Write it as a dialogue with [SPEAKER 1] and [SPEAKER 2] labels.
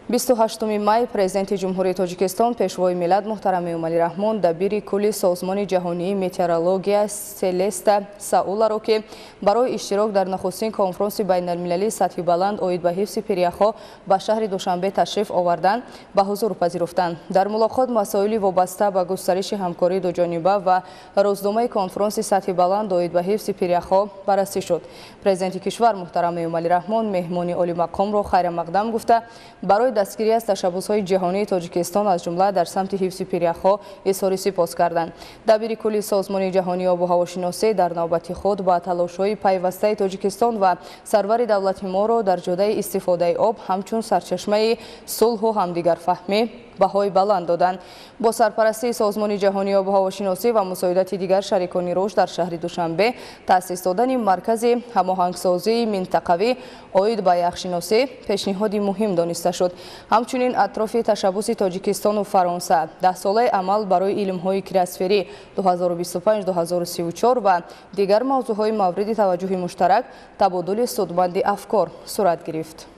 [SPEAKER 1] 28 май Президенти Ҷумҳурии Тоҷикистон, Пешвои миллат муҳтарам Эмомалӣ Раҳмон дабири кулли Созмони ҷаҳонии метеорология Селеста Сауларо, ки барои иштирок дар нахустин конфронси байналмилалии сатҳи баланд оид ба ҳифзи пиряхҳо ба шаҳри Душанбе ташриф оварданд, ба ҳузур пазируфтанд. Дар мулоқот масоили вобаста ба густариши ҳамкории дуҷониба ва рӯзномаи конфронси сатҳи баланд оид ба ҳифзи пиряхҳо баррасӣ шуд. Президенти кишвар муҳтарам Эмомалӣ Раҳмон меҳмони олимақомро хайрамақдам гуфта, барои дастгирӣ аз ташаббусҳои ҷаҳонии Тоҷикистон, аз ҷумла дар самти ҳифзи пиряхҳо, изҳори сипос карданд. Дабири кулли Созмони ҷаҳонии обу ҳавошиносӣ дар навбати худ ба талошҳои пайвастаи Тоҷикистон ва сарвари давлати моро дар ҷодаи истифодаи об ҳамчун сарчашмаи сулҳу ҳамдигарфаҳмӣ баҳои баланд доданд. Бо сарпарастии Созмони ҷаҳонии обу ҳавошиносӣ ва мусоидати дигар шарикони рушд дар шаҳри Душанбе таъсис додани маркази ҳамоҳангсозии минтақавӣ оид ба яхшиносӣ пешниҳоди муҳим дониста шуд. Ҳамчунин атрофи ташаббуси Тоҷикистону Фаронса, даҳсолаи амал барои илмҳои криосферӣ 2025-2034 ва дигар мавзӯъҳои мавриди таваҷҷӯҳи муштарак табодули судманди афкор сурат гирифт.